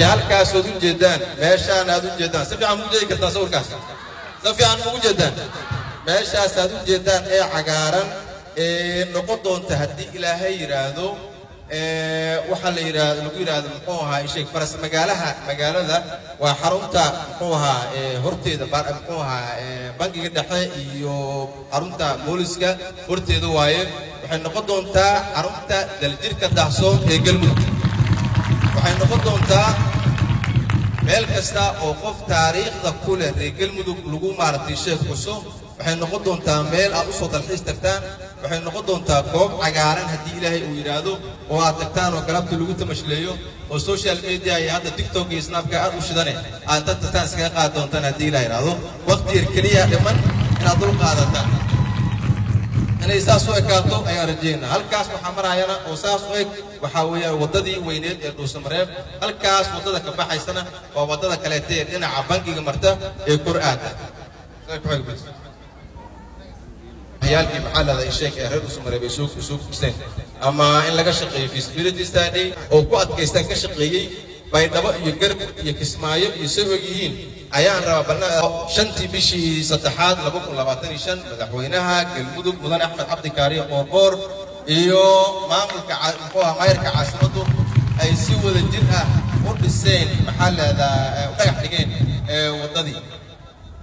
Iyo halkaasood u jeedaan, meeshaan aad u jeedaan, si fiican mugu jeedi kartaa sawirkaas? Si fiican mugu jeedaan? Meeshaas aad u jeedaan ee cagaaran ee noqon doonta, haddii Ilaahay yidhaahdo, waxaa la yidhaahdo, lagu yidhaahdo, muxuu ahaa, sheeg, faras magaalaha magaalada, waa xarunta, muxuu ahaa, horteeda, muxuu ahaa, bangiga dhexe iyo xarunta booliska horteeda waaye. Waxay noqon doontaa xarunta Daljirka Dahsoon ee Galmudug. Waxay noqon doontaa meel kasta oo qof taariikhda ku leh reer Galmudug lagu maaragtay sheekh xuso. Waxay noqon doontaa meel aad u soo dalxiis tagtaan. Waxay noqon doontaa goob cagaaran, haddii Ilaahay uu yidhaahdo, oo aad tagtaan oo galabta lagu tamashleeyo oo social media iyo hadda TikTok iyo Snapka aad u shidane aad dad tagtaan iskaga qaadi doontaan, haddii Ilaah yidhaahdo. Waqti yar keliya dhiman, inaad dul qaadataan inay saas u ekaato ayaan rajaynaa. Halkaas waxaa maraayana oo saas u eg waxaa weeyaan waddadii weyneed ee Dhuusamareeb. Halkaas waddada ka baxaysana waa waddada kaleete ee dhinaca bangiga marta ee kor aada. Yaalkii, maxaa lahdaa, sheeg, ee reer Dhuusamareeb ay soo gusteen ama in laga shaqeeyo feasibility study oo ku adkaystaan ka shaqeeyey Baydhabo iyo Garb iyo Kismaayo iyo soo og yihiin ayaan rabaa balna. 5-tii bishii saddexaad 2025, madaxweynaha Galmudug, Mudane Axmed Cabdi Kaariye Qoorqoor, iyo maamulka, muxuu ahaa, maayarka caasimaddu ay si wada jir ah u dhiseen, maxaa lahdaa, u dhagax dhigeen waddadii.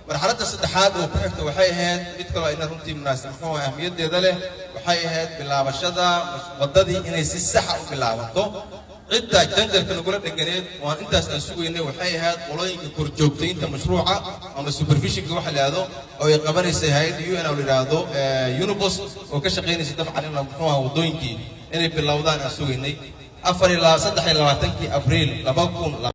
Marxaladda saddexaad oo ku xigta waxay ahayd mid kaloo ina runtii munaasib, muxuu ahaa, ahmiyaddeeda leh. Waxay ahayd bilaabashada waddadii inay si saxa u bilaabato. Cidda janjarka nagula dheganeed waan intaas aan sugaynay waxay ahayd qolooyinka korjoogtaynta mashruuca ama supervisionka waxa la yidhahdo oo ay qabanaysay hay'adda UN oo la yidhaahdo UNOPS oo ka shaqaynaysa dabcan in muxuu ahaa waddooyinkii inay bilowdaan aan sugaynay. 24, 23-kii Abriil 2000.